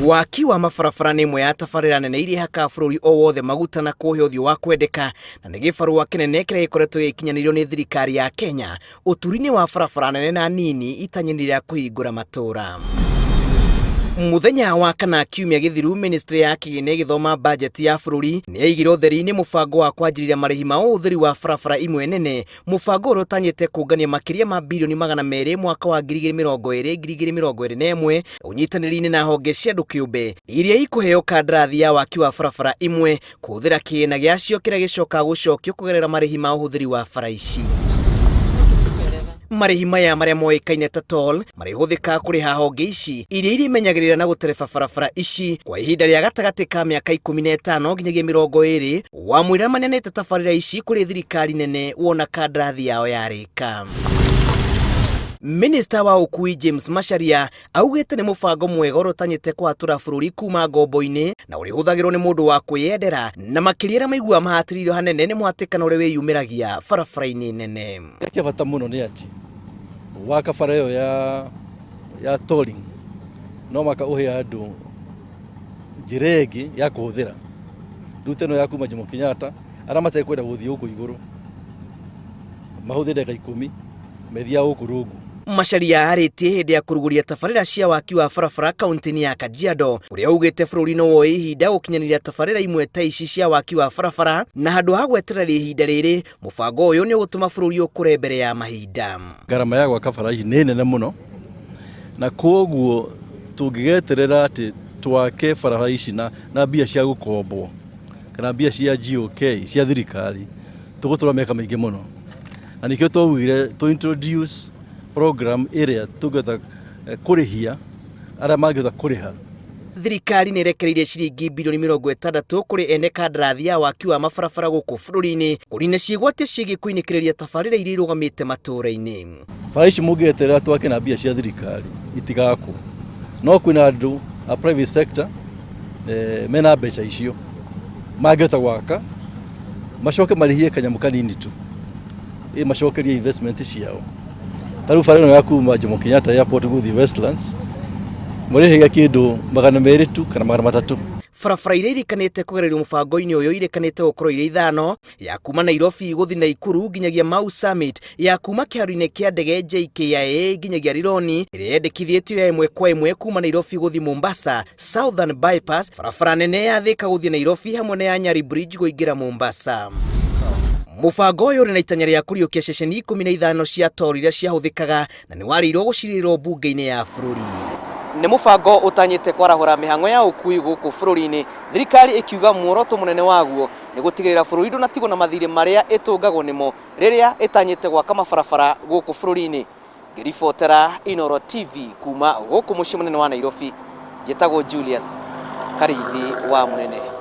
Waki wa mabarabara nĩ ĩmwe ya tabarĩra nene iria ihakaga bũrũri o wothe maguta na kũũhe ũthiũ wa kwendeka, na nĩ gĩbarũa kĩnene kĩrĩa gĩkoretwo gĩgĩkinyanĩrio nĩ thirikari ya Kenya ũturi-inĩ wa barabara nene na nini itanya-inĩ rĩa kũhingũra matũũra. Mũthenya wa kana kiumia gĩthiru, ministry ya kĩgĩna ĩgĩthoma bajeti ya bũrũri nĩ yaigire ũtheri-inĩ mũbango wa kwanjĩrĩria marĩhi ma ũhũthĩri wa barabara imwe nene, mũbango ũrĩa ũtanyĩte kũngania makĩria ma birioni 200 mwaka wa 2020 2021 ũnyitanĩri-inĩ na honge cia andũ kĩũmbe iria ikũheo kandarathi ya waki wa barabara imwe kũhũthĩra kĩgĩna gĩacio kĩrĩa gĩcokaga gũcokio kũgerera marĩhi ma ũhũthĩri wa bara ici. Marĩhi maya marĩa moĩkaine ta toll marĩhũthĩkaga kũrĩha honge ici iria irĩmenyagĩrĩra na gũtereba barabara ici kwa ihinda rĩa gatagatĩ ka mĩaka 15 nginyagia 20 wamũira maneanĩte tabarĩra ici kũrĩ thirikari nene wona kandarathi yao yarĩka. Minista wa ũkui James Macharia augĩte nĩ mũbango mwega ũrĩa ũtanyĩte kũhatũra bũrũri kuma ngombo-inĩ na ũrĩhũthagĩrwo nĩ mũndũ wa kwĩyendera na makĩria arĩa maiguaga mahatĩrĩirio hanene nĩ mũhatĩkano ũrĩa wĩyumĩragia barabara-inĩ nene. Kĩrĩa kĩa bata mũno nĩ atĩ waka bara ĩyo ya tolling no mũhaka ũhe andũ njĩra ĩngĩ ya kũhũthĩra. Rĩu ta ĩno ya kuma Jomo Kenyatta arĩa matekwenda gũthiĩ gũkũ igũrũ mahũthĩre ndagĩka 10 methiaga gũkũ rungu. Macharia arĩtie hĩndĩ ya kũrugũria tabarĩra cia waki wa barabara kaunti-inĩ ya Kajiado kũrĩa augĩte bũrũri no woe ihinda gũkinyanĩria tabarĩra imwe ta ici cia waki wa barabara na handũ ha gweterera ihinda rĩrĩ mũbango ũyũ nĩ ũgũtũma bũrũri ũkũre mbere ya mahinda. Ngarama ya gwaka bara ici nĩ nene mũno na kwoguo tũngĩgeterera atĩ twake barabara ici na mbia cia gũkombwo kana mbia cia GOK cia thirikari tũgũtũra mĩaka mĩingĩ mũno, na nĩkĩo twaugire tũ introduce program ĩrĩa tũngĩhota kũrĩhia arĩa mangĩhota kũrĩha. Thirikari nĩ ĩrekereirie ciringi birioni 60 kũrĩ ene kandarathi ya waki wa mabarabara gũkũ bũrũri-inĩ kũnina ciĩgwatio ciĩgiĩ kũinĩkĩrĩria tabarĩra iria irũgamĩte matũũra-inĩ. Bara ici mũngĩeterera twake na mbia cia thirikari itigakwo, no kwĩna andũ a private sector mena mbeca icio mangĩhota gwaka macoke marĩhie kanyamũ kanini tu ĩ macokerie investment ciao. Ta rĩu bara ĩno ya kuma Jomo Kenyatta Airport gũthiĩ Westlands mũrĩhagia kĩndũ 200 tu kana 300. Barabara iria irĩkanĩte kũgererio mũbango-inĩ ũyũ irĩkanĩte gũkorwo irĩ ithano, ya kuma Nairobi gũthiĩ Naikuru nginyagia Mau Summit, ya kuma kĩharo-inĩ kĩa ndege JKIA nginyagia Rironi, ĩrĩa yendekithĩtio ya ĩmwe kwa ĩmwe kuma Nairobi gũthiĩ Mombasa, Southern Bypass, barabara nene ya Thika gũthiĩ Nairobi hamwe na ya Nyali Bridge kũingĩra Mombasa. Mũbango ũyũ ũrĩ na itanya rĩa kũriũkia ceceni 15 cia toll iria ciahũthĩkaga na nĩ warĩirwo gũcirĩrwo mbunge-inĩ ya bũrũri. Nĩ mũbango ũtanyĩte kwarahũra mĩhang'o ya ũkui gũkũ bũrũri-inĩ, thirikari ĩkiuga muoroto mũnene waguo nĩ gũtigĩrĩra bũrũri ndũnatigwo na mathirĩ marĩa ĩtũngagwo nĩmo rĩrĩa ĩtanyĩte gwaka mabarabara gũkũ bũrũri-inĩ. Ngĩribotera Inooro TV kuma gũkũ mũciĩ mũnene wa Nairobi, njĩtagwo Julius Karĩithi wa Mũnene.